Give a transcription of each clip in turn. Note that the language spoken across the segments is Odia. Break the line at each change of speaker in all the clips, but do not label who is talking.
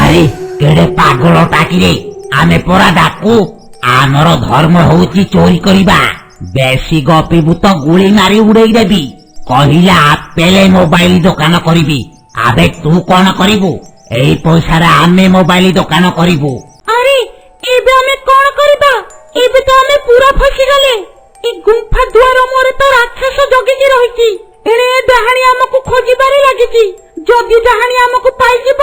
ଆରେ, କେଡେ ପାଗଳଟା କିରେ? ଆମେ ପରା ଡାକୁ, ଆମର ଧର୍ମ ହଉଛି ଚୋରି କରିବା। ବେଶୀ ଗପିବୁ ତ ଗୁଳି ମାରି ଉଡେଇ ଦେବି। କହିଲା ଆପେଲେ ମୋବାଇଲ ଦୋକାନ କରିବି। ଆବେ, ତୁ କଣ କରିବୁ? ଏଇ ପଇସାରେ ଆମେ ମୋବାଇଲ ଦୋକାନ କରିବୁ।
ଆରେ, ଏବେ ଆମେ କଣ କରିବା? ଏବେ ତ ଆମେ ପୁରା ଫସିଗଲେ। ଏ ଗୁମ୍ଫା ଦୁଆର ମୁହଁରେ ତ ରାକ୍ଷସ ଜଗିକି ରହିଛି। ଏଣେ ଏ ଡାହାଣୀ ଆମକୁ ଖୋଜିବାରେ ଲାଗିଛି। ଯଦି ଡାହାଣୀ ଆମକୁ ପାଇଯିବ,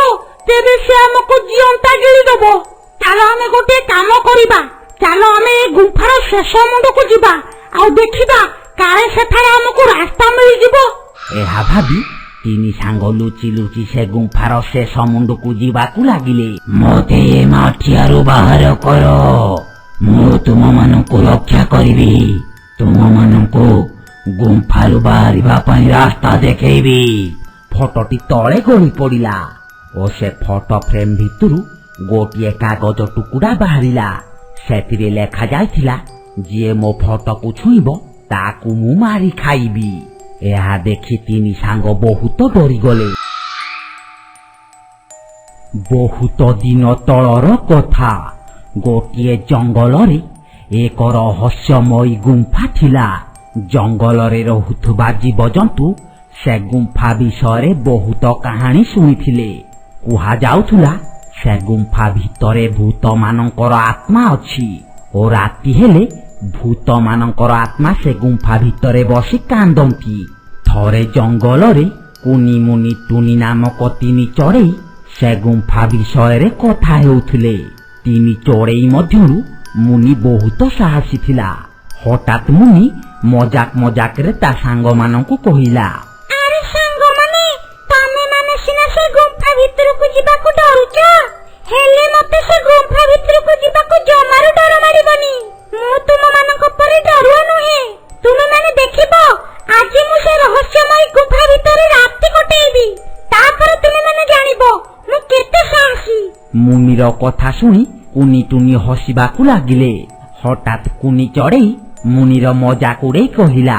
ତେବେ ସେ ଆମକୁ ଜିଅନ୍ତା ଗିଳିଦବ। ଚାଲ, ଆମେ ଗୋଟିଏ କାମ କରିବା। ଚାଲ, ଆମେ ଏ ଗୁମ୍ଫାର ଶେଷ ମୁଣ୍ଡକୁ ଯିବା ଆଉ ଦେଖିବା, କାଳେ ସେଠାରେ ଆମକୁ ରାସ୍ତା ମିଳିଯିବ।
ଏହା ଭାବି ତିନି ସାଙ୍ଗ ଲୁଚି ଲୁଚି ସେ ଗୁମ୍ଫାର ଶେଷ ମୁଣ୍ଡକୁ ଯିବାକୁ ଲାଗିଲେ। ମତେ ଏ ମାଠିଆରୁ ବାହାର କର, ମୁଁ ତୁମମାନଙ୍କୁ ରକ୍ଷା କରିବି। ତୁମମାନଙ୍କୁ ଗୁମ୍ଫାରୁ ବାହାରିବା ପାଇଁ ରାସ୍ତା ଦେଖେଇବି। ଫଟୋଟି ତଳେ ଗଳି ପଡ଼ିଲା ଓ ସେ ଫଟୋ ଫ୍ରେମ୍ ଭିତରୁ ଗୋଟିଏ କାଗଜ ଟୁକୁଡ଼ା ବାହାରିଲା। ସେଥିରେ ଲେଖା ଯାଇଥିଲା, ଯିଏ ମୋ ଫଟୋକୁ ଛୁଇଁବ ତାକୁ ମୁଁ ମାରି ଖାଇବି। ଏହା ଦେଖି ତିନି ସାଙ୍ଗ ବହୁତ ଡରିଗଲେ। ବହୁତ ଦିନ ତଳର କଥା। ଗୋଟିଏ ଜଙ୍ଗଲରେ ଏକ ରହସ୍ୟମୟୀ ଗୁମ୍ଫା ଥିଲା। ଜଙ୍ଗଲରେ ରହୁଥିବା ଜୀବଜନ୍ତୁ ସେ ଗୁମ୍ଫା ବିଷୟରେ ବହୁତ କାହାଣୀ ଶୁଣିଥିଲେ। କୁହାଯାଉଥିଲା, ସେ ଗୁମ୍ଫା ଭିତରେ ଭୂତମାନଙ୍କର ଆତ୍ମା ଅଛି ଓ ରାତି ହେଲେ ଭୂତମାନଙ୍କର ଆତ୍ମା ସେ ଗୁମ୍ଫା ଭିତରେ ବସି କାନ୍ଦନ୍ତି। ଥରେ ଜଙ୍ଗଲରେ କୁନି, ମୁନି, ଟୁନି ନାମକ ତିନି ଚଢ଼େଇ ସେ ଗୁମ୍ଫା ବିଷୟରେ କଥା ହେଉଥିଲେ। ତିନି ଚଢ଼େଇ ମଧ୍ୟରୁ ମୁନି ବହୁତ ସାହସୀ ଥିଲା। ହଠାତ୍ ମୁନି ମଜାକ ମଜାକରେ ତା ସାଙ୍ଗମାନଙ୍କୁ କହିଲା,
ଆରେ ସାଙ୍ଗମାନେ, ତମେ ମାନେ ସିନା ସେ ଗୁମ୍ଫା ଭିତରକୁ ଯିବାକୁ ଡରୁଛ, ହେଲେ ମତେ ସେ ଗୁମ୍ଫା ଭିତରକୁ ଯିବାକୁ ଜମାରୁ ଡର ମାଡ଼ିବନି। ମୁଁ ତୁମମାନଙ୍କ ପରି ଡରୁଆ ନୁହେଁ। ତୁମେ ମାନେ ଦେଖିବ, ଆଜି ମୁଁ ସେ ରହସ୍ୟମୟୀ ଗୁମ୍ଫା ଭିତରେ ରାତି କଟେଇବି। ତାପରେ ତୁମେ ମାନେ ଜାଣିବ ମୁଁ କେତେ ସାହସୀ।
ମୁନିର କଥା ଶୁଣି କୁନି, ଟୁନି ହସିବାକୁ ଲାଗିଲେ। ହଠାତ୍ କୁନି ଚଢ଼େଇ ମୁନିର ମଜାକ ଉଡେଇ କହିଲା,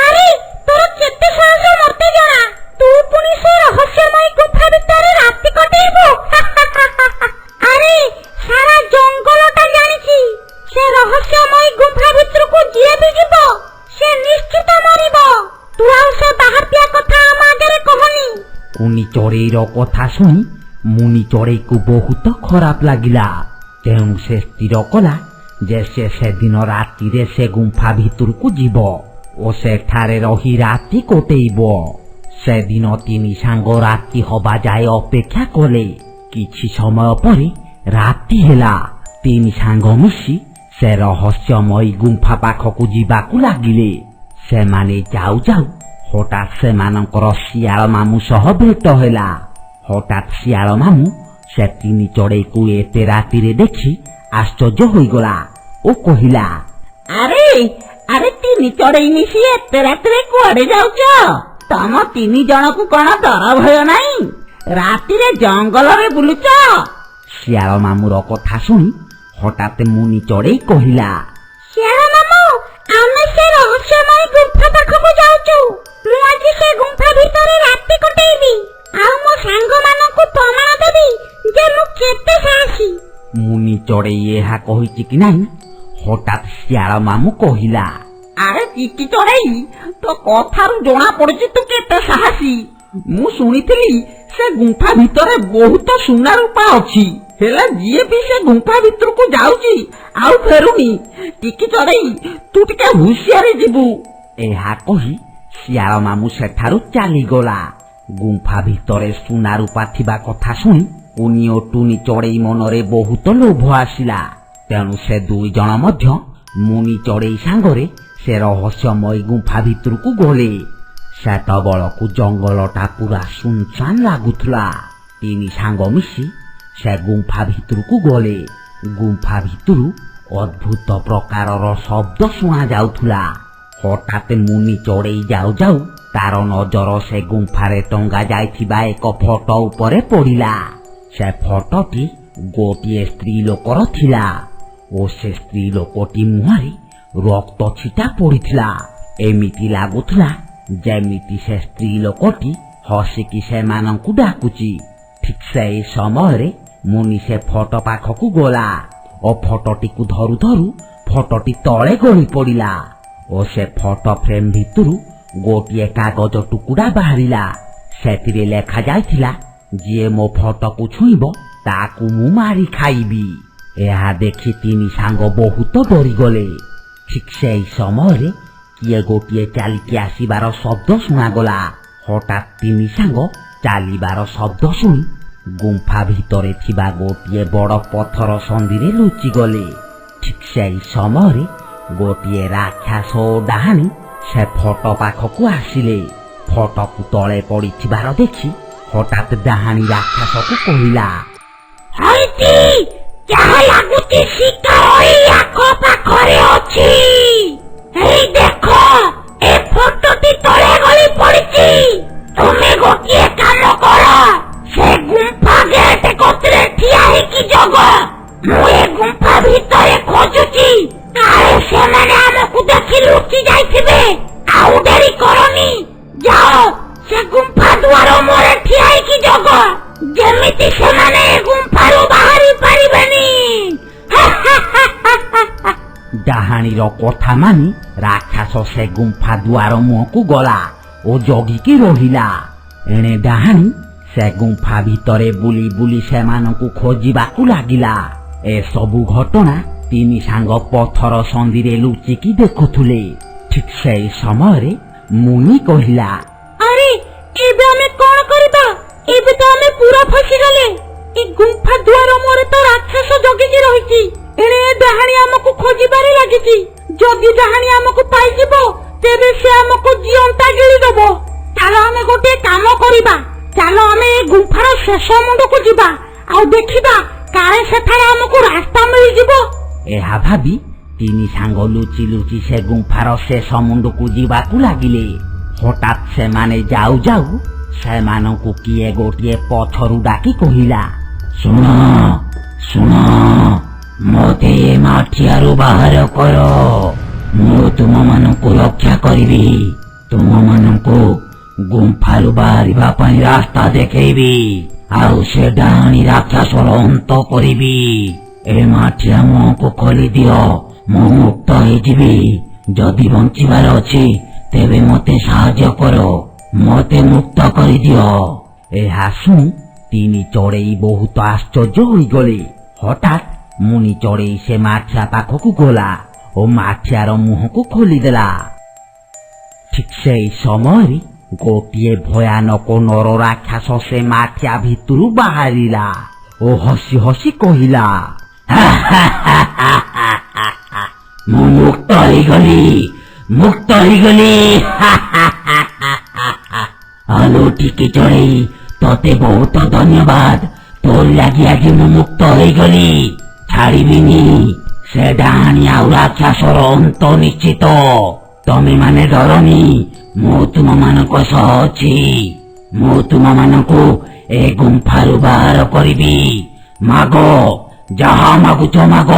ଆରେ, ତୋର କେତେ ସାହସ ମତେ ଜଣା। ତୁ ପୁଣି ସେ ରହସ୍ୟମୟୀ ଗୁମ୍ଫା ଭିତରେ ରାତି କଟେଇବୁ? ଆରେ, ସାରା ଜଙ୍ଗଲଟା ଜାଣିଛି, ସେ ରହସ୍ୟମୟୀ ଗୁମ୍ଫା ଭିତରକୁ ଯିଏ ବି ଯିବ ସେ ନିଶ୍ଚିତ ମରିବ। ତୁ ଆଉ ସେ ବାହାପିଆ କଥା ଆମ ଆଗରେ କହନି।
କୁନି ଚଢ଼େଇର କଥା ଶୁଣି ମୁନି ଚଢ଼େଇକୁ ବହୁତ ଖରାପ ଲାଗିଲା। ତେଣୁ ସେ ସ୍ଥିର କଲା ଯେ ସେ ସେଦିନ ରାତିରେ ସେ ଗୁମ୍ଫା ଭିତରକୁ ଯିବ ଓ ସେଠାରେ ରହି ରାତି କଟେଇବ। ସେଦିନ ତିନି ସାଙ୍ଗ ରାତି ହବା ଯାଏ ଅପେକ୍ଷା କଲେ। କିଛି ସମୟ ପରେ ରାତି ହେଲା। ତିନି ସାଙ୍ଗ ମିଶି ସେ ରହସ୍ୟମୟୀ ଗୁମ୍ଫା ପାଖକୁ ଯିବାକୁ ଲାଗିଲେ। ସେମାନେ ଯାଉ ଯାଉ ହଠାତ୍ ସେମାନଙ୍କର ଶିଆଳ ମାମୁଁ ସହ ଭେଟ ହେଲା। ହଠାତ୍ ଶିଆଳ ମାମୁଁ ସେ ତିନି ଚଢ଼େଇକୁ ଏତେ ରାତିରେ ଦେଖି ଆଶ୍ଚର୍ଯ୍ୟ ହୋଇଗଲା ଓ କହିଲା,
ଆରେ ଆରେ, ତିନି ଚଢ଼େଇ ମିଶି ଏତେ ରାତିରେ କୁଆଡେ ଯାଉଛ? ତମ ତିନି ଜଣକୁ କଣ ଡର ଭୟ ନାହିଁ? ରାତିରେ ଜଙ୍ଗଲରେ ବୁଲୁଛ?
ଶିଆଳ ମାମୁଁର କଥା ଶୁଣି ହଠାତ୍ ମୁନି ଚଢ଼େଇ କହିଲା,
ଶିଆଳ ମାମୁଁ, ଆମେ ସେ ରହସ୍ୟମୟୀ ଗୁମ୍ଫା ପାଖକୁ ଯାଉଛୁ। ମୁଁ ଆଜି ସେ ଗୁମ୍ଫା ଭିତରେ ରାତି କଟେଇବି ଆଉ ମୋ ସାଙ୍ଗମାନଙ୍କୁ ପ୍ରମାଣ ଦେବି ଯେ ମୁଁ କେତେ ସାହସୀ।
ମୁନି ଚଢ଼େଇ ଏହା କହିଛି କି ନାହିଁ, ହଠାତ୍ ଶିଆଳ ମାମୁଁ କହିଲା,
ଆରେ ଚିକି ଚଢ଼େଇ, ତୋ କଥାରୁ ଜଣା ପଡୁଛି ତୁ କେତେ ସାହସୀ। ମୁଁ ଶୁଣିଥିଲି ସେ ଗୁମ୍ଫା ଭିତରେ ବହୁତ ସୁନା ରୂପା ଅଛି, ହେଲେ ଯିଏ ବି ସେ ଗୁମ୍ଫା ଭିତରକୁ ଯାଉଛି ଆଉ ଫେରୁନି। ଟିକି ଚଢ଼େଇ, ତୁ ଟିକେ ହୁସିଆରେ ଯିବୁ।
ଏହା କହି ଶିଆଳ ମାମୁଁ ସେଠାରୁ ଚାଲିଗଲା। ଗୁମ୍ଫା ଭିତରେ ସୁନା ରୂପା ଥିବା କଥା ଶୁଣି କୁନି ଓ ଟୁନି ଚଢ଼େଇ ମନରେ ବହୁତ ଲୋଭ ଆସିଲା। ତେଣୁ ସେ ଦୁଇ ଜଣ ମଧ୍ୟ ମୁନି ଚଢ଼େଇ ସାଙ୍ଗରେ ସେ ରହସ୍ୟମୟୀ ଗୁମ୍ଫା ଭିତରକୁ ଗଲେ। ସେତେବେଳକୁ ଜଙ୍ଗଲଟା ପୁରା ସୁନସାନ ଲାଗୁଥିଲା। ତିନି ସାଙ୍ଗ ମିଶି ସେ ଗୁମ୍ଫା ଭିତରକୁ ଗଲେ। ଗୁମ୍ଫା ଭିତରୁ ଅଦ୍ଭୁତ ପ୍ରକାରର ଶବ୍ଦ ଶୁଣା ଯାଉଥିଲା। ହଠାତ୍ ମୁନି ଚଢ଼େଇ ଯାଉ ଯାଉ ତାର ନଜର ସେ ଗୁମ୍ଫାରେ ଟଙ୍ଗା ଯାଇଥିବା ଏକ ଫଟୋ ଉପରେ ପଡ଼ିଲା। ସେ ଫଟୋଟି ଗୋଟିଏ ସ୍ତ୍ରୀ ଲୋକର ଥିଲା ଓ ସେ ସ୍ତ୍ରୀ ଲୋକଟି ମୁହଁରେ ରକ୍ତ ଛିଟା ପଡ଼ିଥିଲା। ଏମିତି ଲାଗୁଥିଲା ଯେମିତି ସେ ସ୍ତ୍ରୀ ଲୋକଟି ହସିକି ସେମାନଙ୍କୁ ଡାକୁଚି। ଠିକ୍ ସେଇ ସମୟରେ ମୁନି ସେ ଫଟୋ ପାଖକୁ ଗଲା ଓ ଫଟୋଟିକୁ ଧରୁ ଧରୁ ଫଟୋଟି ତଳେ ଗଳି ପଡ଼ିଲା ଓ ସେ ଫଟୋ ଫ୍ରେମ୍ ଭିତରୁ ଗୋଟିଏ କାଗଜ ଟୁକୁଡ଼ା ବାହାରିଲା। ସେଥିରେ ଲେଖା ଯାଇଥିଲା, ଯିଏ ମୋ ଫଟୋକୁ ଛୁଇଁବ ତାକୁ ମୁଁ ମାରି ଖାଇବି। ଏହା ଦେଖି ତିନି ସାଙ୍ଗ ବହୁତ ଡରିଗଲେ। ଠିକ୍ ସେଇ ସମୟରେ କିଏ ଗୋଟିଏ ଚାଲିକି ଆସିବାର ଶବ୍ଦ ଶୁଣାଗଲା। ହଠାତ୍ ତିନି ସାଙ୍ଗ ଚାଲିବାର ଶବ୍ଦ ଶୁଣି ଗୁମ୍ଫା ଭିତରେ ଥିବା ଗୋଟିଏ ବଡ଼ ପଥର ସନ୍ଧିରେ ଲୁଚିଗଲେ। ଠିକ୍ ସେଇ ସମୟରେ ଗୋଟିଏ ରାକ୍ଷସ ଓ ଡାହାଣୀ ସେ ଫଟୋ ପାଖକୁ ଆସିଲେ। ଫଟୋକୁ ତଳେ ପଡ଼ିଥିବାର ଦେଖି ହଠାତ୍ ଡାହାଣୀ ରାକ୍ଷସକୁ କହିଲା,
ହଇତି, ଯାହା ଲାଗୁଛି ଶିକାର ଏଇ ଆଖପାଖରେ ଅଛି। ଏଇ ଦେଖ, ଏ ଫଟୋଟି ତଳେ ଗଳି ପଡ଼ିଛି। ତୁମେ ଗୋଟିଏ କାମ କର, ସେ ଗୁମ୍ଫା ଗେଟ୍ କତିରେ ଠିଆ ହେଇକି ଜଗ। ମୁଁ ଏ ଗୁମ୍ଫା ଭିତରେ ଖୋଜୁଛି, କାଳେ ସେମାନେ ଆମକୁ ଦେଖି ଲୁଚି ଯାଇଥିବେ। ଆଉ ଡେରି କରନି, ଯାଅ ସେ ଗୁମ୍ଫା ଦୁଆର ମୋରେ ଠିଆ ହେଇକି ଜଗ, ଯେମିତି ସେମାନେ ଏ ଗୁମ୍ଫାରୁ ବାହାରି ପାରିବେନି।
ଡାହାଣୀର କଥା ମାନି ରାକ୍ଷସ ସେ ଗୁମ୍ଫା ଦୁଆର ମୁହଁକୁ ଗଲା ଓ ଜଗିକି ରହିଲା। ଏଣେ ଡାହାଣୀ ସେ ଗୁମ୍ଫା ଭିତରେ ବୁଲି ବୁଲି ସେମାନଙ୍କୁ ଖୋଜିବାକୁ ଲାଗିଲା। ଏସବୁ ଘଟଣା ତିନି ସାଙ୍ଗ ପଥର ସନ୍ଧିରେ ଲୁଚିକି ଦେଖୁଥିଲେ। ଠିକ୍ ସେଇ ସମୟରେ ମୁନି କହିଲା,
ଆରେ, ଏବେ ଆମେ କଣ କରିବା? ଏବେ ତ ଆମେ ପୁରା ଫସିଗଲେ। ଏ ଗୁମ୍ଫା ଦୁଆର ମୋରେ ତ ରାକ୍ଷସ ଜଗିକି ରହିଛି, ଏଣେ ଏ ଡାହାଣୀ ଆମକୁ ଖୋଜିବାରେ ଲାଗିଛି। ଯଦି ଡାହାଣୀ ଆମକୁ ପାଇଯିବ ତେବେ ସେ ଆମକୁ ଜିଅନ୍ତା ଗିଳିଦବ। ଚାଲ ଆମେ ଗୋଟିଏ କାମ କରିବା, ଚାଲ ଆମେ ଏ ଗୁମ୍ଫାର ଶେଷ ମୁଣ୍ଡକୁ ଯିବା ଆଉ ଦେଖିବା କାଳେ ସେଠାରେ ଆମକୁ ରାସ୍ତା ମିଳିଯିବ।
ଏହା ଭାବି ତିନି ସାଙ୍ଗ ଲୁଚି ଲୁଚି ସେ ଗୁମ୍ଫାର ଶେଷ ମୁଣ୍ଡକୁ ଯିବାକୁ ଲାଗିଲେ। ହଠାତ୍ ସେମାନେ ଯାଉ ଯାଉ ସେମାନଙ୍କୁ କିଏ ଗୋଟିଏ ପଛରୁ ଡାକି କହିଲା, ଶୁଣ ଶୁଣ, ମୋତେ ଏ ମାଠିଆରୁ ବାହାର କର, ମୁଁ ତୁମମାନଙ୍କୁ ରକ୍ଷା କରିବି, ତୁମମାନଙ୍କୁ ଗୁମ୍ଫାରୁ ବାହାରିବା ପାଇଁ ରାସ୍ତା ଦେଖେଇବି ଆଉ ସେ ଡାହାଣୀ ରାକ୍ଷସର ଅନ୍ତ କରିବି। ଏ ମାଠିଆ ମୁହଁକୁ ଖୋଲି ଦିଅ, ମୁଁ ମୁକ୍ତ ହେଇଯିବି। ଯଦି ବଞ୍ଚିବାର ଅଛି ତେବେ ମୋତେ ସାହାଯ୍ୟ କର, ମୋତେ ମୁକ୍ତ କରିଦିଅ। ଏହା ଶୁଣି ତିନି ଚଢ଼େଇ ବହୁତ ଆଶ୍ଚର୍ଯ୍ୟ ହୋଇଗଲେ। ହଠାତ୍ ମୁନି ଚଢ଼େଇ ସେ ମାଠିଆ ପାଖକୁ ଗଲା ଓ ମାଠିଆର ମୁହଁକୁ ଖୋଲିଦେଲା। ଠିକ୍ ସେଇ ସମୟରେ ଗୋଟିଏ ଭୟାନକ ନର ରାକ୍ଷସ ସେ ମାଠିଆ ଭିତରୁ ବାହାରିଲା ଓ ହସି ହସି କହିଲା, ମୁଁ ମୁକ୍ତ ହେଇଗଲି, ମୁକ୍ତ ହେଇଗଲି। ଆଲୋ ଟିକି ଚଢ଼େଇ, ତତେ ବହୁତ ଧନ୍ୟବାଦ, ତୋରି ଲାଗି ଆଜି ମୁଁ ମୁକ୍ତ ହେଇଗଲି। ଛାଡ଼ିବିନି, ସେ ଡାହାଣୀ ଆଉ ରାକ୍ଷସର ଅନ୍ତ ନିଶ୍ଚିତ। ତମେ ମାନେ ଡରନି, ମୁଁ ତୁମମାନଙ୍କ ସହ ଅଛି। ମୁଁ ତୁମମାନଙ୍କୁ ଏ ଗୁମ୍ଫାରୁ ବାହାର କରିବି। ମାଗ, ଯାହା ମାଗୁଛ ମାଗ,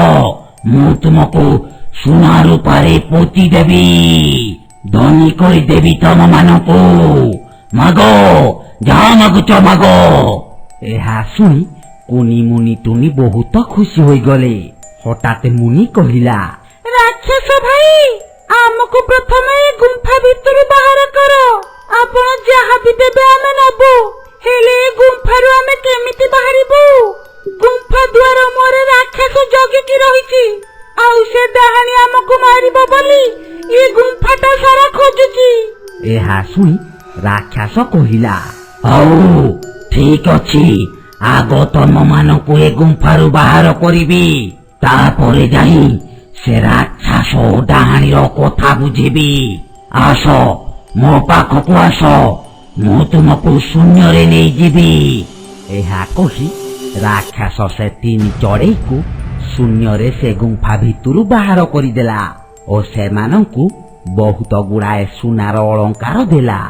ମୁଁ ତୁମକୁ ସୁନା ରୂପାରେ ପୋତି ଦେବି, ଧନୀ କରିଦେବି ତମମାନଙ୍କୁ। ମାଗ, ଯାହା ମାଗୁଛ ମାଗ। ଏହା ଶୁଣି କୁନି ମୁନି ଟୁନି ବହୁତ ଖୁସି ହୋଇଗଲେ। ହଠାତ୍ ମୁନି କହିଲା,
ରାକ୍ଷସ ଭାଇ, ଆମକୁ ପ୍ରଥମେ ଏ ଗୁମ୍ଫା ଭିତରୁ ବାହାର କର। ଆପଣ ଯାହା ବି ଦେବେ ଆମେ ନବୁ, ହେଲେ ଏ ଗୁମ୍ଫାରୁ ଆମେ କେମିତି ବାହାରିବୁ? ଗୁମ୍ଫା ଦୁଆର ମୁହଁରେ ରାକ୍ଷସ ଜଗିକି ରହିଛି ଆଉ ସେ ଡାହାଣୀ ଆମକୁ ମାରିବ ବୋଲି ଏ ଗୁମ୍ଫାଟା ସାରା ଖୋଜୁଛି।
ଏହା ଶୁଣି ରାକ୍ଷସ କହିଲା, ହଉ ଠିକ ଅଛି, ଆଗ ତମମାନଙ୍କୁ ଏ ଗୁମ୍ଫାରୁ ବାହାର କରିବି, ତାପରେ ଯାଇ ସେ ରାକ୍ଷସ ଓ ଡାହାଣୀର କଥା ବୁଝିବି। ଆସ, ମୋ ପାଖକୁ ଆସ, ମୁଁ ତୁମକୁ ଶୂନ୍ୟରେ ନେଇଯିବି। ଏହା କହି ରାକ୍ଷସ ସେ ତିନି ଚଢ଼େଇକୁ ଶୂନ୍ୟରେ ସେ ଗୁମ୍ଫା ଭିତରୁ ବାହାର କରିଦେଲା ଓ ସେମାନଙ୍କୁ ବହୁତ ଗୁଡ଼ାଏ ସୁନାର ଅଳଙ୍କାର ଦେଲା।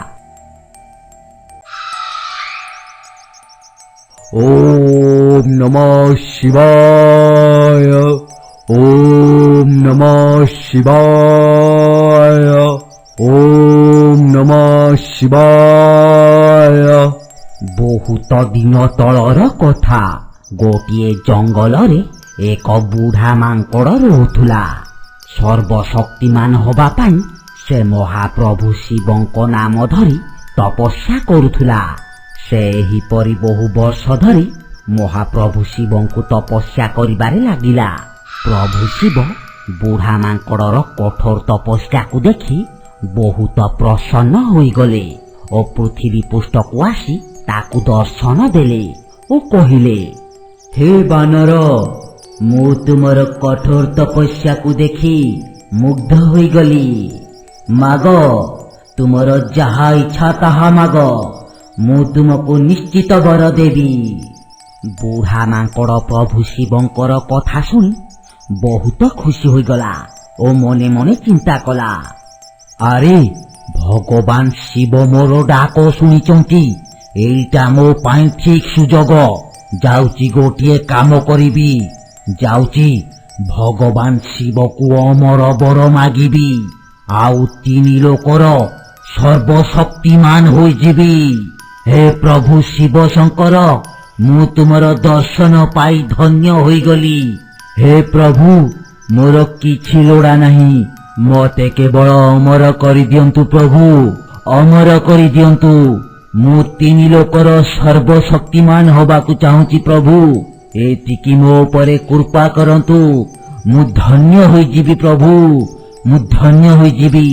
ଓମ୍ ନମଃ ଶିବାୟ, ଓମ୍ ନମଃ ଶିବାୟ, ଓମ୍ ନମଃ ଶିବାୟ।
ବହୁତ ଦିନ ତଳର କଥା। ଗୋଟିଏ ଜଙ୍ଗଲରେ ଏକ ବୁଢା ମାଙ୍କଡ଼ ରହୁଥିଲା। ସର୍ବଶକ୍ତିମାନ ହବା ପାଇଁ ସେ ମହାପ୍ରଭୁ ଶିବଙ୍କ ନାମ ଧରି ତପସ୍ୟା କରୁଥିଲା। ସେ ଏହିପରି ବହୁ ବର୍ଷ ଧରି ମହାପ୍ରଭୁ ଶିବଙ୍କୁ ତପସ୍ୟା କରିବାରେ ଲାଗିଲା। ପ୍ରଭୁ ଶିବ ବୁଢା ମାଙ୍କଡ଼ର କଠୋର ତପସ୍ୟାକୁ ଦେଖି ବହୁତ ପ୍ରସନ୍ନ ହୋଇଗଲେ ଓ ପୃଥିବୀ ପୃଷ୍ଠକୁ ଆସି ତାକୁ ଦର୍ଶନ ଦେଲେ ଓ କହିଲେ,
ହେ ବାନର, ମୁଁ ତୁମର କଠୋର ତପସ୍ୟାକୁ ଦେଖି ମୁଗ୍ଧ ହୋଇଗଲି। ମାଗ, ତୁମର ଯାହା ଇଚ୍ଛା ତାହା ମାଗ, ମୁଁ ତୁମକୁ ନିଶ୍ଚିତ ବର ଦେବି।
ବୁଢା ମାଙ୍କଡ଼ ପ୍ରଭୁ ଶିବଙ୍କର କଥା ଶୁଣି ବହୁତ ଖୁସି ହୋଇଗଲା ଓ ମନେ ମନେ ଚିନ୍ତା କଲା, ଆରେ ଭଗବାନ ଶିବ ମୋର ଡାକ ଶୁଣିଛନ୍ତି, ଏଇଟା ମୋ ପାଇଁ ଠିକ ସୁଯୋଗ। ଯାଉଛି ଗୋଟିଏ କାମ କରିବି, ଯାଉଛି ଭଗବାନ ଶିବକୁ ଅମର ବର ମାଗିବି ଆଉ ତିନି ଲୋକର ସର୍ବଶକ୍ତିମାନ ହୋଇଯିବି। ହେ ପ୍ରଭୁ ଶିବ ଶଙ୍କର, ମୁଁ ତୁମର ଦର୍ଶନ ପାଇ ଧନ୍ୟ ହୋଇଗଲି। ହେ ପ୍ରଭୁ, ମୋର କିଛି ଲୋଡ଼ା ନାହିଁ, ମତେ କେବଳ ଅମର କରିଦିଅନ୍ତୁ ପ୍ରଭୁ, ଅମର କରିଦିଅନ୍ତୁ। ମୁଁ ତିନି ଲୋକର ସର୍ବଶକ୍ତିମାନ ହବାକୁ ଚାହୁଁଛି ପ୍ରଭୁ, ଏତିକି ମୋ ଉପରେ କୃପା କରନ୍ତୁ, ମୁଁ ଧନ୍ୟ ହୋଇଯିବି ପ୍ରଭୁ, ମୁଁ ଧନ୍ୟ ହୋଇଯିବି।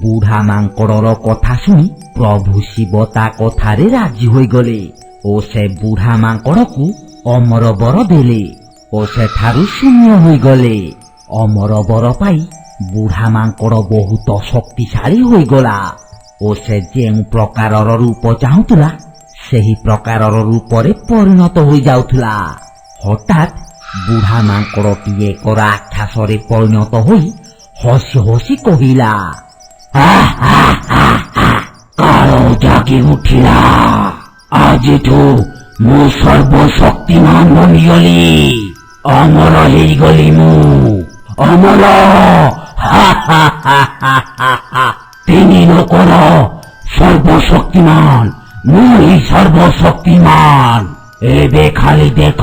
ବୁଢା ମାଙ୍କଡ଼ର କଥା ଶୁଣି ପ୍ରଭୁ ଶିବ ତା କଥାରେ ରାଜି ହୋଇଗଲେ ଓ ସେ ବୁଢା ମାଙ୍କଡ଼କୁ ଅମର ବର ଦେଲେ ଓ ସେଠାରୁ ଶୂନ୍ୟ ହୋଇଗଲେ। ଅମର ବର ପାଇ ବୁଢା ମାଙ୍କଡ଼ ବହୁତ ଶକ୍ତିଶାଳୀ ହୋଇଗଲା ଓ ସେ ଯେଉଁ ପ୍ରକାରର ରୂପ ଚାହୁଁଥିଲା ସେହି ପ୍ରକାରର ରୂପରେ ପରିଣତ ହୋଇଯାଉଥିଲା। ହଠାତ୍ ବୁଢା ମାଙ୍କଡ଼ଟି ଏକ ରାକ୍ଷସରେ ପରିଣତ ହୋଇ ହସି ହସି କହିଲା,
କାଳ ଜାଗି ଉଠିଲା, ଆଜିଠୁ ମୁଁ ସର୍ବଶକ୍ତିମାନ ବନିଗଲି, ଅମର ହେଇଗଲି ମୁଁ ଅମର। ତିନି ଲୋକର ସର୍ବଶକ୍ତିମାନ ମୁଁ ହିଁ ସର୍ବଶକ୍ତିମାନ। ଏବେ ଖାଲି ଦେଖ,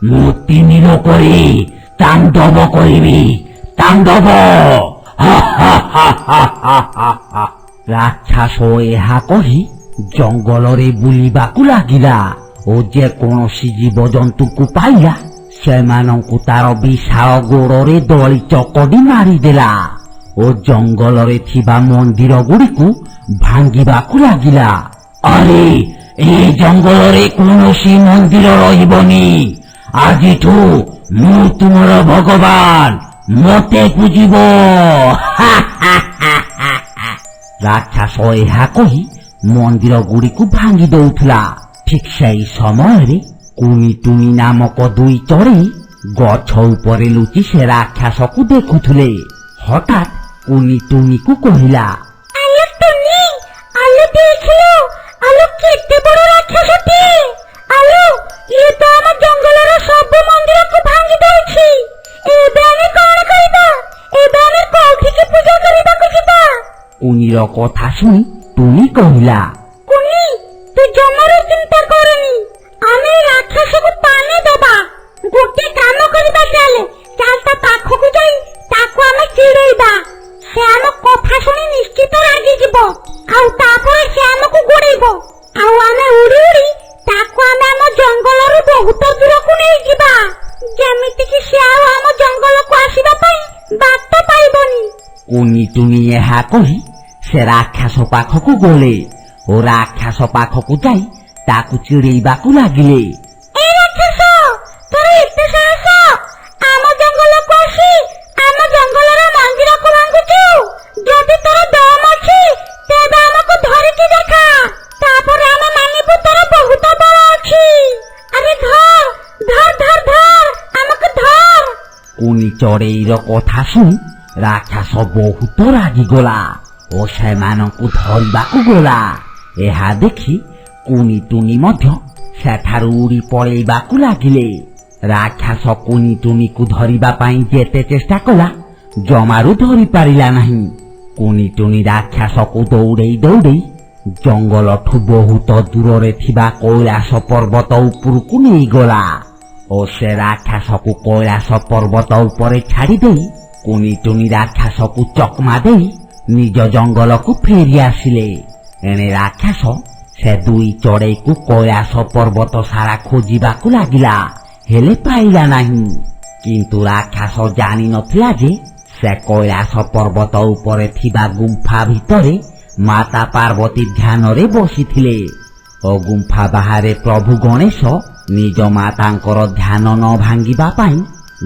ମୁଁ ତିନି ଲୋକରେ ତାଣ୍ଡବ କରିବି, ତାଣ୍ଡବ।
ରାକ୍ଷସ ଏହା କହି ଜଙ୍ଗଲରେ ବୁଲିବାକୁ ଲାଗିଲା ଓ ଯେକୌଣସି ଜୀବଜନ୍ତୁଙ୍କୁ ପାଇଲା ସେମାନଙ୍କୁ ତାର ବିଶାଳ ଗୋଡ଼ରେ ଦଳି ଚକଟି ମାରିଦେଲା ଓ ଜଙ୍ଗଲରେ ଥିବା ମନ୍ଦିର ଗୁଡ଼ିକୁ ଭାଙ୍ଗିବାକୁ ଲାଗିଲା।
ଆରେ, ଏ ଜଙ୍ଗଲରେ କୌଣସି ମନ୍ଦିର ରହିବନି, ଆଜିଠୁ ମୁଁ ତୁମର ଭଗବାନ, ମତେ ପୂଜିବ।
ରାକ୍ଷସ ଏହା କହି ମନ୍ଦିର ଗୁଡ଼ିକୁ ଭାଙ୍ଗି ଦଉଥିଲା। ଠିକ ସେହି ସମୟରେ କୁନି ଟୁନି ନାମକ ଦୁଇ ଚଢ଼େଇ ଗଛ ଉପରେ ଲୁଚି ସେ ରାକ୍ଷସକୁ ଦେଖୁଥିଲେ। ହଠାତ୍ କୁନି ଟୁନିକୁ କହିଲା,
ଆଲୋ ଟୁନି, ଆଲୋ ଦେଖିଲୁ, ଆଲୋ କେତେ ବଡ ରାକ୍ଷସଟି, ଆଲୋ ଇଏ ତ ଆମ ଜଙ୍ଗଲର ସବୁ ମନ୍ଦିରକୁ ଭାଙ୍ଗି ଦଉଛି। ଏବେ ଆମେ କଣ କରିବା? ଏବେ ଆମେ କୋଉଠିକି ପୂଜା କରିବାକୁ ଯିବା?
କୁନିର କଥା ଶୁଣି ଟୁନି କହିଲା,
କୁନି, ତୁ ଜମାରୁ ଚିନ୍ତା କରନି, ଆମେ ରାକ୍ଷସକୁ ପାନେ ଦବା। ଗୋଟେ କାମ କରିବା, ଚାଲେ ଚାଲ ତା ପାଖକୁ ଯାଇ ତାକୁ ଆମେ ଚିଡେଇବା। ସେ ଆମ କଥା ଶୁଣି ନିଶ୍ଚିତ ରାଗିଯିବ ଆଉ ତାପରେ ସେ ଆମକୁ ଗୋଡେଇବ ଆଉ ଆମେ ଉଡି ଉଡି ତାକୁ ଆମେ ଆମ ଜଙ୍ଗଲରୁ ବହୁତ ଦୂରକୁ ନେଇଯିବା, ଯେମିତିକି ସେ ଆଉ ଆମ ଜଙ୍ଗଲକୁ ଆସିବା ପାଇଁ ବାଟ ପାଇବନି।
କୁନି ଟୁନି ଏହା କହି ସେ ରାକ୍ଷସ ପାଖକୁ ଗଲେ ଓ ରାକ୍ଷସ ପାଖକୁ ଯାଇ ତାକୁ ଚିଡେଇବାକୁ ଲାଗିଲେ।
ଏ ରାକ୍ଷସ, ତୋର ଏତେ ସାହସ, ଆମ ଜଙ୍ଗଲକୁ ଆସି ଆମ ଜଙ୍ଗଲର ମନ୍ଦିରକୁ ଭାଙ୍ଗୁଛୁ? ଯଦି ତୋର ଦମ ଅଛି ତେବେ ଆମକୁ ଧରିକି ଦେଖା, ତାପରେ ଆମେ ମାନିବୁ ତୋର ବହୁତ ବଳ ଅଛି। ଆରେ ଧର ଧର ଧର ଧର, ଆମକୁ ଧର।
କୁନି ଚଢ଼େଇର କଥା ଶୁଣି ରାକ୍ଷସ ବହୁତ ରାଗିଗଲା ଓ ସେମାନଙ୍କୁ ଧରିବାକୁ ଗଲା। ଏହା ଦେଖି କୁନି ଟୁନି ମଧ୍ୟ ସେଠାରୁ ଉଡ଼ି ପଳେଇବାକୁ ଲାଗିଲେ। ରାକ୍ଷସ କୁନି ଟୁନିକୁ ଧରିବା ପାଇଁ ଯେତେ ଚେଷ୍ଟା କଲା ଜମାରୁ ଧରି ପାରିଲା ନାହିଁ। କୁନି ଟୁନି ରାକ୍ଷସକୁ ଦୌଡ଼େଇ ଦୌଡ଼େଇ ଜଙ୍ଗଲଠୁ ବହୁତ ଦୂରରେ ଥିବା କୈଳାସ ପର୍ବତ ଉପରକୁ ନେଇଗଲା ଓ ସେ ରାକ୍ଷସକୁ କୈଳାସ ପର୍ବତ ଉପରେ ଛାଡ଼ିଦେଇ କୁନି ଟୁନି ରାକ୍ଷସକୁ ଚକମା ଦେଇ ନିଜ ଜଙ୍ଗଲକୁ ଫେରି ଆସିଲେ। ଏଣେ ରାକ୍ଷସ ସେ ଦୁଇ ଚଢ଼େଇକୁ କୈଳାସ ପର୍ବତ ସାରା ଖୋଜିବାକୁ ଲାଗିଲା, ହେଲେ ପାଇଲା ନାହିଁ। କିନ୍ତୁ ରାକ୍ଷସ ଜାଣିନଥିଲା ଯେ ସେ କୈଳାସ ପର୍ବତ ଉପରେ ଥିବା ଗୁମ୍ଫା ଭିତରେ ମାତା ପାର୍ବତୀ ଧ୍ୟାନରେ ବସିଥିଲେ ଓ ଗୁମ୍ଫା ବାହାରେ ପ୍ରଭୁ ଗଣେଶ ନିଜ ମାତାଙ୍କର ଧ୍ୟାନ ନ ଭାଙ୍ଗିବା ପାଇଁ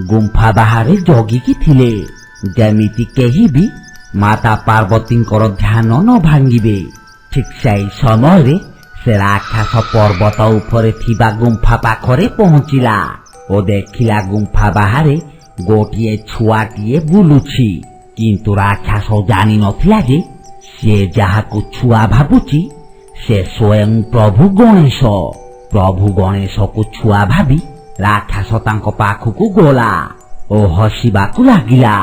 ଗୁମ୍ଫା ବାହାରେ ଜଗିକି ଥିଲେ, ଯେମିତି କେହି ବି ମାତା ପାର୍ବତୀଙ୍କର ଧ୍ୟାନ ନ ଭାଙ୍ଗିବେ। ଠିକ୍ ସେଇ ସମୟରେ ସେ ରାକ୍ଷସ ପର୍ବତ ଉପରେ ଥିବା ଗୁମ୍ଫା ପାଖରେ ପହଞ୍ଚିଲା ଓ ଦେଖିଲା ଗୁମ୍ଫା ବାହାରେ ଗୋଟିଏ ଛୁଆଟିଏ ବୁଲୁଛି। କିନ୍ତୁ ରାକ୍ଷସ ଜାଣିନଥିଲା ଯେ ସିଏ ଯାହାକୁ ଛୁଆ ଭାବୁଛି ସେ ସ୍ୱୟଂ ପ୍ରଭୁ ଗଣେଶ। ପ୍ରଭୁ ଗଣେଶକୁ ଛୁଆ ଭାବି ରାକ୍ଷସ ତାଙ୍କ ପାଖକୁ ଗଲା ଓ ହସିବାକୁ ଲାଗିଲା।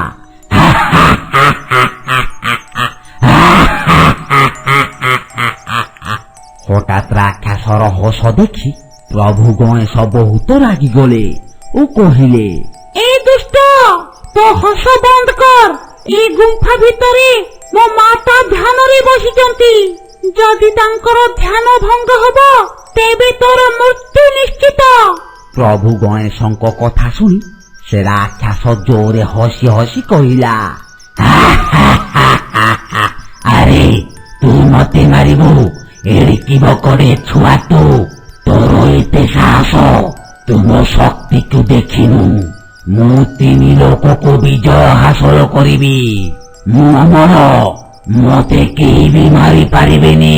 ହଠାତ୍ ରାକ୍ଷସର ହସ ଦେଖି ପ୍ରଭୁ ଗଣେଶ ବହୁତ ରାଗିଗଲେ ଓ କହିଲେ,
ଏ ଦୁଷ୍ଟ, ତୋ ହସ ବନ୍ଦ କର। ଏ ଗୁମ୍ଫା ଭିତରେ ମୋ ମାତା ଧ୍ୟାନରେ ବସିଛନ୍ତି। ଯଦି ତାଙ୍କର ଧ୍ୟାନ ଭଙ୍ଗ ହବ, ତେବେ ତୋର ମୃତ୍ୟୁ ନିଶ୍ଚିତ।
ପ୍ରଭୁ ଗଣେଶଙ୍କ କଥା ଶୁଣି ସେ ରାକ୍ଷସ ଜୋରେ ହସି ହସି କହିଲା,
ଆରେ ତୁ ମତେ ମାରିବୁ? ଏଡ଼ିକି ବକଡ଼େ ଛୁଆ ତୁ, ତୋର ଏତେ ସାହସ? ତୁ ମୋ ଶକ୍ତିକୁ ଦେଖିନୁ। ମୁଁ ତିନି ଲୋକକୁ ବିଜୟ ହାସଲ କରିବି। ମୁଁ ଅମର, ମତେ କେହି ବି ମାରିପାରିବେନି।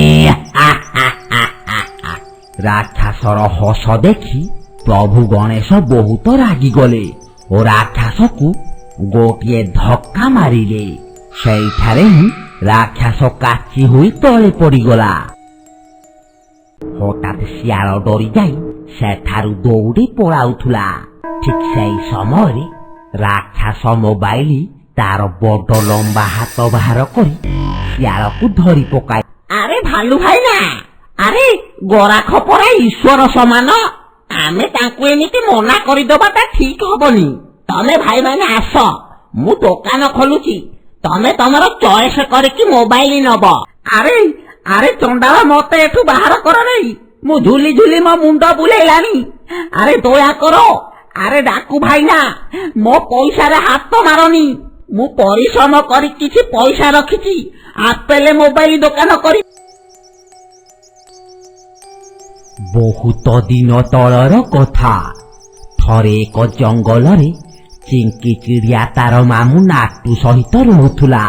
ରାକ୍ଷସର ହସ ଦେଖି ପ୍ରଭୁ ଗଣେଶ ବହୁତ ରାଗିଗଲେ ଓ ରାକ୍ଷସକୁ ଗୋଟିଏ ଧକ୍କା ମାରିଲେ। ସେଇଠାରେ ହିଁ ରାକ୍ଷସ କାଚି ହୋଇ ତଳେ ପଡ଼ିଗଲା। ହଠାତ୍ ଶିଆଳ ଡରିଯାଇ ସେଠାରୁ ଦୌଡ଼ି ପଳାଉଥିଲା। ଠିକ୍ ସେଇ ସମୟରେ ରାକ୍ଷସ ମୋବାଇଲ ତାର ବଡ ଲମ୍ବା ହାତ ବାହାର କରି ଶିଆଳକୁ ଧରି ପକାଏ।
ଆରେ ଭାଲୁ ଭାଇନା, ଆରେ ଗରାଖ ପରା ଈଶ୍ୱର ସମାନ। ଆମେ ତାଙ୍କୁ ଏମିତି ମନା କରିଦବାଟା ଠିକ ହବନି। ତମେ ଭାଇମାନେ ଆସ, ମୁଁ ଦୋକାନ ଖୋଲୁଛି, ତମେ ତମର ଚଏସ କରିକି ମୋବାଇଲ ନବ। ଆରେ ଆରେ ଚଣ୍ଡାଳ, ମତେ ଏଠୁ ବାହାର କର ରେ, ମୁଁ ଝୁଲି ଝୁଲି ମୋ ମୁଣ୍ଡ ବୁଲେଇଲାଣି। ଆରେ ଦୟା କର। ଆରେ ଡାକୁ ଭାଇନା, ମୋ ପଇସାରେ ହାତ ମାରନି। ମୁଁ ପରିଶ୍ରମ କରି କିଛି ପଇସା ରଖିଛି, ଆପେଲ ମୋବାଇଲ ଦୋକାନ କରି।
ବହୁତ ଦିନ ତଳର କଥା। ଥରେ ଏକ ଜଙ୍ଗଲରେ ଚିଙ୍କି ଚିଡ଼ିଆ ତାର ମାମୁଁ ନାଟୁ ସହିତ ରହୁଥିଲା।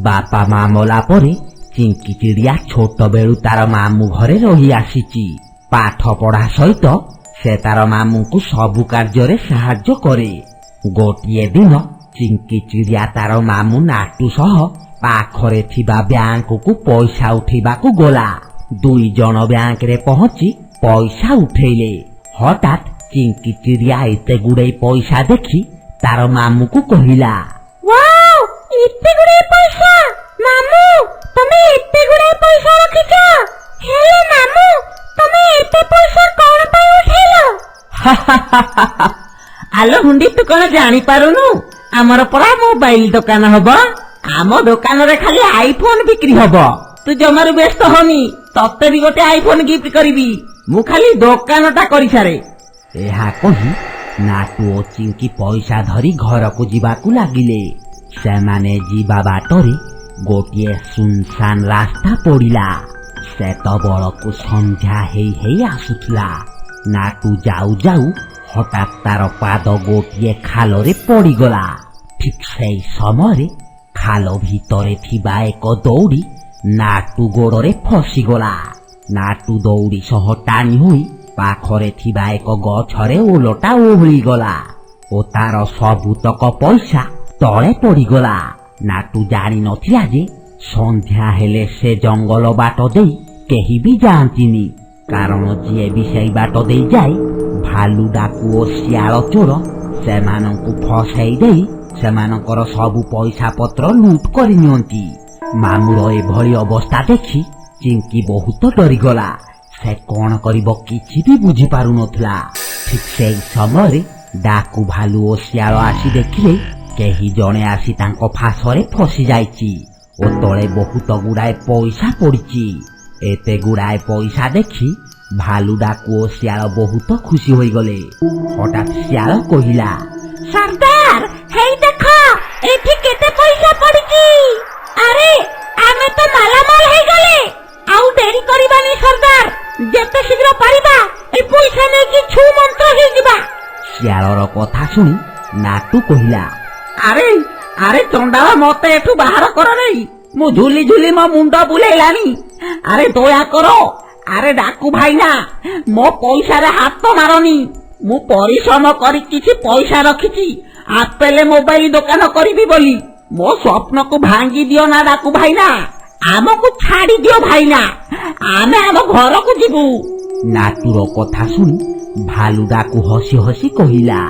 ବାପା ମା ମଲା ପରେ ଚିଙ୍କି ଚିଡ଼ିଆ ଛୋଟ ବେଳୁ ତାର ମାମୁଁ ଘରେ ରହି ଆସିଛି। ପାଠ ପଢା ସହିତ ସେ ତାର ମାମୁଁଙ୍କୁ ସବୁ କାର୍ଯ୍ୟରେ ସାହାଯ୍ୟ କରେ। ଗୋଟିଏ ଦିନ ଚିଙ୍କି ଚିଡ଼ିଆ ତାର ମାମୁଁ ନାଟୁ ସହ ପାଖରେ ଥିବା ବ୍ୟାଙ୍କକୁ ପଇସା ଉଠେଇବାକୁ ଗଲା। ଦୁଇ ଜଣ ବ୍ୟାଙ୍କରେ ପହଞ୍ଚି ପଇସା ଉଠେଇଲେ। ହଠାତ୍ ଚିଙ୍କି ଚିଡ଼ିଆ ଏତେ ଗୁଡେଇ ପଇସା ଦେଖି ତାର ମାମୁଁକୁ କହିଲା,
ୱାଓ, ଏତେ ଗୁଡାଏ ପଇସା! ମାମୁଁ, ତମେ ଏତେ ଗୁଡାଏ ପଇସା ରଖିଛ? ହେଲେ ମାମୁଁ, ତମେ ଏତେ ପଇସା କଣ ପାଇଁ ଉଠେଇଲ?
ଆଲୋ ହୁଣ୍ଡି, ତୁ କଣ ଜାଣିପାରୁନୁ? ଆମର ପରା ମୋବାଇଲ ଦୋକାନ ହବ। ଆମ ଦୋକାନରେ ଖାଲି ଆଇଫୋନ ବିକ୍ରି ହବ। ତୁ ଜମାରୁ ବ୍ୟସ୍ତ ହନି, ତତେ ବି ଗୋଟେ ଆଇଫୋନ ଗିଫ୍ଟ କରିବି। ମୁଁ ଖାଲି ଦୋକାନଟା କରିସାରେ।
ଏହା କହି ନାଟୁ ଓ ଚିଙ୍କି ପଇସା ଧରି ଘରକୁ ଯିବାକୁ ଲାଗିଲେ। ସେମାନେ ଯିବା ବାଟରେ ଗୋଟିଏ ସୁନସାନ ରାସ୍ତା ପଡ଼ିଲା। ସେତେବେଳକୁ ସନ୍ଧ୍ୟା ହେଇ ହେଇ ଆସୁଥିଲା। ନାଟୁ ଯାଉ ଯାଉ ହଠାତ୍ ତାର ପାଦ ଗୋଟିଏ ଖାଲରେ ପଡ଼ିଗଲା। ଠିକ୍ ସେଇ ସମୟରେ ଖାଲ ଭିତରେ ଥିବା ଏକ ଦଉଡ଼ି ନାଟୁ ଗୋଡ଼ରେ ଫସିଗଲା। ନାଟୁ ଦଉଡ଼ି ସହ ଟାଣି ହୋଇ ପାଖରେ ଥିବା ଏକ ଗଛରେ ଓଲଟା ଓହଳିଗଲା ଓ ତାର ସବୁତକ ପଇସା ତଳେ ପଡ଼ିଗଲା। ନାଟୁ ଜାଣିନଥିଲା ଯେ ସନ୍ଧ୍ୟା ହେଲେ ସେ ଜଙ୍ଗଲ ବାଟ ଦେଇ କେହି ବି ଯାଆନ୍ତିନି, କାରଣ ଯିଏ ବି ସେଇ ବାଟ ଦେଇ ଯାଏ, ଭାଲୁ, ଡାକୁ ଓ ଶିଆଳ ଚୋର ସେମାନଙ୍କୁ ଫସେଇ ଦେଇ ସେମାନଙ୍କର ସବୁ ପଇସା ପତ୍ର ଲୁଟ୍ କରିନିଅନ୍ତି। ମାମୁଁର ଏଭଳି ଅବସ୍ଥା ଦେଖି ଚିଙ୍କି ବହୁତ ଡରିଗଲା। ସେ କଣ କରିବ କିଛି ବି ବୁଝି ପାରୁନଥିଲା। ଠିକ ସେଇ ସମୟରେ ଡାକୁ, ଭାଲୁ ଓ ଶିଆଳ ଆସି ଦେଖିଲେ କେହି ଜଣେ ଆସି ତାଙ୍କ ଫାଶରେ ଫସି ଯାଇଛି ଓ ତଳେ ବହୁତ ଗୁଡାଏ ପଇସା ପଡ଼ିଛି। ଏତେ ଗୁଡାଏ ପଇସା ଦେଖି ଭାଲୁ, ଡାକୁ ଓ ଶିଆଳ ବହୁତ ଖୁସି ହୋଇଗଲେ। ହଠାତ୍ ଶିଆଳ କହିଲା,
ସର୍ଦ୍ଦାର, ହେଇ ଦେଖ, ଏଠି କେତେ ପଇସା ପଡିଛି। ଆରେ, ଆମେ ତ ମାଲାମାଲ ହେଇଗଲେ। ଆଉ ଡେରି କରିବାନି ସର୍ଦ୍ଦାର, ଯେତେ ଶୀଘ୍ର ପାରିବା ଏ ପଇସା ନେଇକି ଛୁ ମନ୍ତ୍ର ହେଇଯିବା।
ଶିଆଳର କଥା ଶୁଣି ନାଟୁ କହିଲା,
ଆରେ ଆରେ ଚଣ୍ଡାଳ, ମତେ ଏଠୁ ବାହାର କର ରେ। ମୁଁ ଝୁଲି ଝୁଲି ମୋ ମୁଣ୍ଡ ବୁଲେଇଲାଣି। ଆରେ ଦୟା କର। ଆରେ ଡାକୁ ଭାଇନା, ମୋ ପଇସାରେ ହାତ ମାରନି। ମୁଁ ପରିଶ୍ରମ କରି କିଛି ପଇସା ରଖିଛି ଆପେଲ ମୋବାଇଲ ଦୋକାନ କରିବି ବୋଲି। ମୋ ସ୍ୱପ୍ନକୁ ଭାଙ୍ଗି ଦିଅ ନା ଡାକୁ ଭାଇନା। ଆମକୁ ଛାଡି ଦିଅ ଭାଇନା, ଆମେ ଆମ ଘରକୁ ଯିବୁ।
ନାଟୁର କଥା ଶୁଣି ଭାଲୁ ଡାକୁ ହସି ହସି କହିଲା,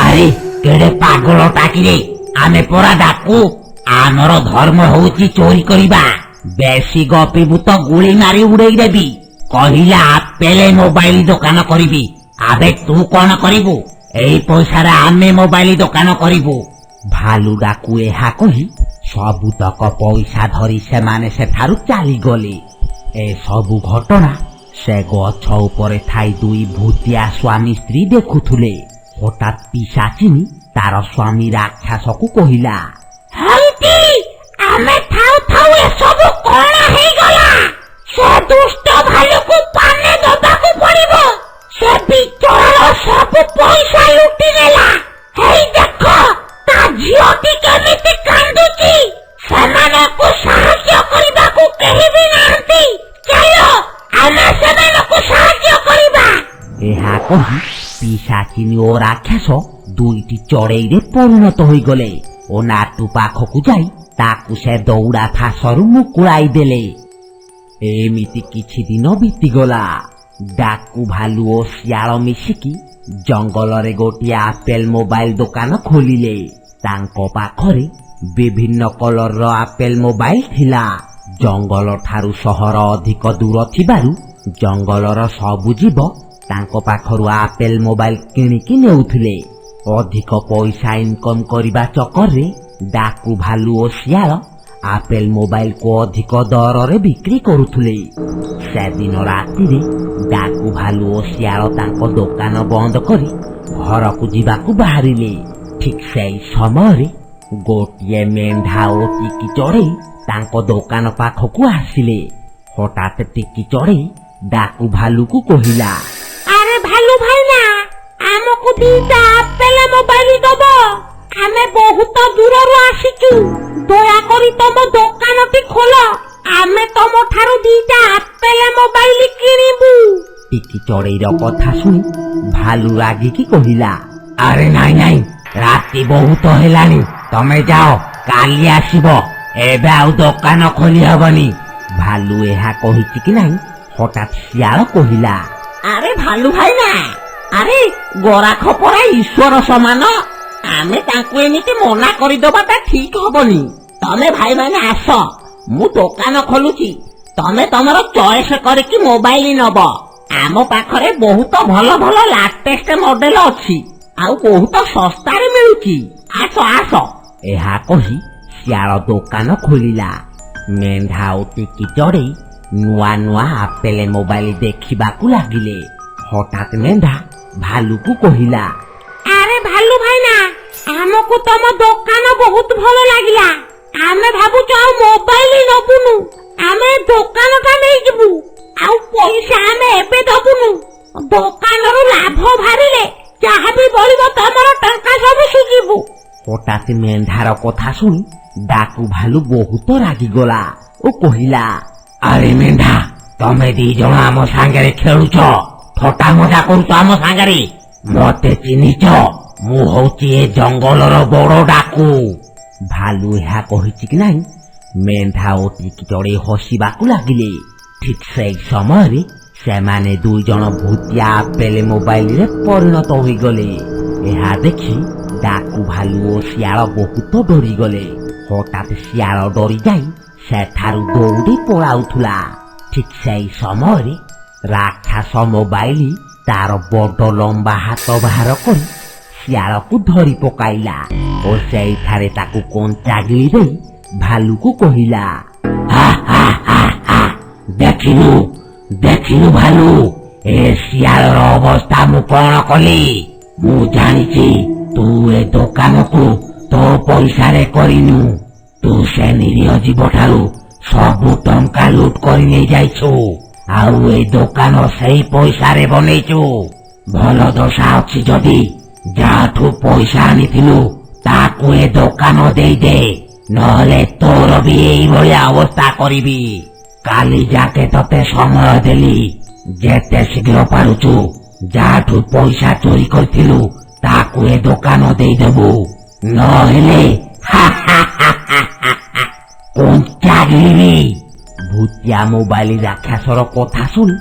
ଆରେ କେଡେ ପାଗଳଟା କିରେ? ଆମେ ପରା ଡାକୁ, ଆମର ଧର୍ମ ହଉଛି ଚୋରି କରିବା। ବେଶୀ ଗପିବୁ ତ ଗୁଳି ମାରି ଉଡେଇ ଦେବି। କହିଲା ଆପେଲେ ମୋବାଇଲ ଦୋକାନ କରିବି। ଆବେ ତୁ କଣ କରିବୁ? ଏଇ ପଇସାରେ ଆମେ ମୋବାଇଲ ଦୋକାନ କରିବୁ। ଭାଲୁ ଡାକୁ ଏହା କହି ସବୁତକ ପଇସା ଧରି ସେମାନେ ସେଠାରୁ ଚାଲିଗଲେ। ଏସବୁ ଘଟଣା ସେ ଗଛ ଉପରେ ଥାଇ ଦୁଇ ଭୂତିଆ ସ୍ୱାମୀ ସ୍ତ୍ରୀ ଦେଖୁଥିଲେ। ହଠାତ୍ ପିଶାଚିନୀ ତାର ସ୍ୱାମୀ ରାକ୍ଷସକୁ କହିଲା,
ହେଇଟି, ଆମେ ଥାଉ ଥାଉ ଏସବୁ କଣ ହେଇଗଲା? ସେ ଦୁଷ୍ଟ ଭାଲୁକୁ ପାନେ ଦବାକୁ ପଡିବ। ସେ ବିଚରାର ସବୁ ପଇସା ଲୁଟି ନେଲା। ହେଇ ଦେଖ, ତା ଝିଅଟି କେମିତି କାନ୍ଦୁଛି। ସେମାନଙ୍କୁ ସାହାଯ୍ୟ କରିବାକୁ କେହି ବି ନାହାନ୍ତି। ଚାଲ, ଆମେ ସେମାନଙ୍କୁ ସାହାଯ୍ୟ କରିବା।
ଏହା କହି ପିଶାଚିନୀ ଓ ରାକ୍ଷସ ଦୁଇଟି ଚଢ଼େଇରେ ପରିଣତ ହୋଇଗଲେ ଓ ନାଟୁ ପାଖକୁ ଯାଇ ତାକୁ ସେ ଦୌଡ଼ା ଫାଶରୁ ମୁକୁଳାଇ ଦେଲେ। ଏମିତି କିଛି ଦିନ ବିତିଗଲା। ଡାକୁ, ଭାଲୁ ଓ ଶିଆଳ ମିଶିକି ଜଙ୍ଗଲରେ ଗୋଟିଏ ଆପେଲ ମୋବାଇଲ ଦୋକାନ ଖୋଲିଲେ। ତାଙ୍କ ପାଖରେ ବିଭିନ୍ନ କଲରର ଆପେଲ ମୋବାଇଲ ଥିଲା। ଜଙ୍ଗଲ ଠାରୁ ସହର ଅଧିକ ଦୂର ଥିବାରୁ ଜଙ୍ଗଲର ସବୁ ଜୀବ ତାଙ୍କ ପାଖରୁ ଆପେଲ ମୋବାଇଲ କିଣିକି ନେଉଥିଲେ। ଅଧିକ ପଇସା ଇନକମ କରିବା ଚକରରେ ଡାକୁ, ଭାଲୁ ଓ ଶିଆଳ ଆପେଲ ମୋବାଇଲକୁ ଅଧିକ ଦରରେ ବିକ୍ରି କରୁଥିଲେ। ସେଦିନ ରାତିରେ ଡାକୁ, ଭାଲୁ ଓ ଶିଆଳ ତାଙ୍କ ଦୋକାନ ବନ୍ଦ କରି ଘରକୁ ଯିବାକୁ ବାହାରିଲେ। ଠିକ ସେଇ ସମୟରେ ଗୋଟିଏ ମେଣ୍ଢା ଓ ଟିକି ଚଢ଼େଇ ତାଙ୍କ ଦୋକାନ ପାଖକୁ ଆସିଲେ। ହଠାତ୍ ଟିକି ଚଢ଼େଇ ଡାକୁ ଭାଲୁକୁ କହିଲା,
ଆରେ ଭାଲୁ ଭାଇନା, ଆମକୁ ଦିଟା ଆପେଲ ମୋବାଇଲ ଦବ? ଆମେ ବହୁତ ଦୂରରୁ ଆସିଛୁ। ଦୟାକରି ତମ ଦୋକାନଟି ଖୋଲ, ଆମେ ତମ ଠାରୁ ଦିଟା ଆପେଲ ମୋବାଇଲ କିଣିବୁ।
ଟିକି ଚଢ଼େଇର କଥା ଶୁଣି ଭାଲୁ ରାଗିକି କହିଲା, ଆରେ ନାଇଁ ନାଇଁ, ରାତି ବହୁତ ହେଲାଣି, ତମେ ଯାଅ, କାଲି ଆସିବ। ଏବେ ଆଉ ଦୋକାନ ଖୋଲି ହବନି। ଭାଲୁ ଏହା କହିଛି କି ନାହିଁ, ହଠାତ୍ ଶିଆଳ କହିଲା,
ଆରେ ଭାଲୁ ଭାଇନା, ଆରେ ଗରାଖ ପରା ଈଶ୍ୱର ସମାନ। ଆମେ ତାଙ୍କୁ ଏମିତି ମନା କରିଦବାଟା ଠିକ ହବନି। ତମେ ଭାଇମାନେ ଆସ, ମୁଁ ଦୋକାନ ଖୋଲୁଛି। ତମେ ତମର ଚଏସ କରିକି ମୋବାଇଲ ନବ। ଆମ ପାଖରେ ବହୁତ ଭଲ ଭଲ ଲାଟେଷ୍ଟ ମଡେଲ ଅଛି ଆଉ ବହୁତ ଶସ୍ତାରେ ମିଳୁଛି। ଆସ ଆସ।
ଏହା କହି ଶିଆଳ ଦୋକାନ ଖୋଲିଲା। ମେଣ୍ଢା ଓ ଟିକି ଚଢ଼େଇ ନୂଆ ନୂଆ ଆପେଲ ମୋବାଇଲ ଦେଖିବାକୁ ଲାଗିଲେ। ହଠାତ୍ ମେଣ୍ଢା ଭାଲୁକୁ କହିଲା,
ଆରେ ଭାଲୁ ଭାଇନା, ଆମକୁ ତମ ଦୋକାନ ବହୁତ ଭଲ ଲାଗିଲା। ଆମେ ଭାବୁଛୁ ଆଉ ମୋବାଇଲ ନବୁନୁ, ଆମେ ଦୋକାନଟା ନେଇଯିବୁ। ଆଉ ପଇସା ଆମେ ଏବେ ଦବୁନୁ, ଦୋକାନରୁ ଲାଭ ବାହାରିଲେ ଯାହା ବି ବଳିବ ତମର ଟଙ୍କା ସବୁ ସୁଝିବୁ।
ହଠାତ୍ ମେଣ୍ଢାର କଥା ଶୁଣି ଡାକୁ ଭାଲୁ ବହୁତ ରାଗିଗଲା ଓ କହିଲା, ଆରେ ମେଣ୍ଢା, ତମେ ଦି ଜଣ ଆମ ସାଙ୍ଗରେ ଖେଳୁଛ, ଥଟା ମଜା କରୁଛ ଆମ ସାଙ୍ଗରେ? ମତେ ଚିହ୍ନିଛ? ମୁଁ ହଉଛି ଏ ଜଙ୍ଗଲର ବଡ ଡାକୁ। ଭାଲୁ ଏହା କହିଛି କି ନାହିଁ, ମେଣ୍ଢା ଓ ଟିକି ଚଢ଼େଇ ହସିବାକୁ ଲାଗିଲେ। ଠିକ ସେଇ ସମୟରେ ସେମାନେ ଦୁଇ ଜଣ ଭୂତିଆ ଆପେଲ ମୋବାଇଲରେ ପରିଣତ ହୋଇଗଲେ। ଏହା ଦେଖି ଡାକୁ, ଭାଲୁ ଓ ଶିଆଳ ବହୁତ ଡରିଗଲେ। ହଠାତ୍ ଶିଆଳ ଡରିଯାଇ ସେଠାରୁ ଦୌଡ଼ି ପଳାଉଥିଲା। ଠିକ୍ ସେଇ ସମୟରେ ରାକ୍ଷସ ମୋବାଇଲ ତାର ବଡ ଲମ୍ବା ହାତ ବାହାର କରି ଶିଆଳକୁ ଧରି ପକାଇଲା ଓ ସେଇଠାରେ ତାକୁ କଞ୍ଚା ଗିଳି ଦେଇ ଭାଲୁକୁ କହିଲା,
ହା ହା ହା ହା, ଦେଖିଲୁ ଦେଖିଲୁ ଭାଲୁ, ଏ ଶିଆଳର ଅବସ୍ଥା ମୁଁ କଣ କଲି? ମୁଁ ଜାଣିଛି ତୁ ଏ ଦୋକାନକୁ ତୋ ପଇସାରେ କରିନୁ। ତୁ ସେ ନିରୀହ ଜୀବଠାରୁ ସବୁ ଟଙ୍କା ଲୁଟ କରି ନେଇ ଯାଇଛୁ ଆଉ ଏ ଦୋକାନ ସେଇ ପଇସାରେ ବନେଇଛୁ। ଭଲ ଦଶା ଅଛି ଯଦି ଯାହାଠୁ ପଇସା ଆଣିଥିଲୁ ତାକୁ ଏ ଦୋକାନ ଦେଇଦେ, ନହେଲେ ତୋର ବି ଏଇଭଳିଆ ଅବସ୍ଥା କରିବି। କାଲି ଯାକେ ତତେ ସମୟ ଦେଲି, ଯେତେ ଶୀଘ୍ର ପାରୁଛୁ ଯାହାଠୁ ପଇସା ଚୋରି କରିଥିଲୁ ତାକୁ ଏ ଦୋକାନ ଦେଇଦେବୁ, ନହେଲେ ହା ହା ହା ହା ହା ହା, କଞ୍ଚା ଗିଳିବି।
ଭୂତିଆ ମୋବାଇଲ ରାକ୍ଷସର କଥା ଶୁଣି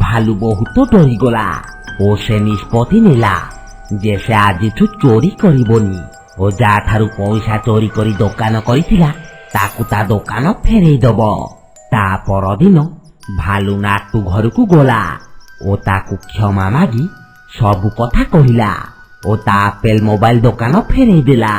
ଭାଲୁ ବହୁତ ଡରିଗଲା ଓ ସେ ନିଷ୍ପତ୍ତି ନେଲା ଯେ ସେ ଆଜିଠୁ ଚୋରି କରିବନି ଓ ଯାହାଠାରୁ ପଇସା ଚୋରି କରି ଦୋକାନ କରିଥିଲା ତାକୁ ତା ଦୋକାନ ଫେରେଇ ଦବ। ତା ପରଦିନ ଭାଲୁ ନାଟୁ ଘରକୁ ଗଲା ଓ ତାକୁ କ୍ଷମା ମାଗି ସବୁ କଥା କହିଲା ଓ ତା ଆପେଲ ମୋବାଇଲ ଦୋକାନ ଫେରେଇ ଦେଲା।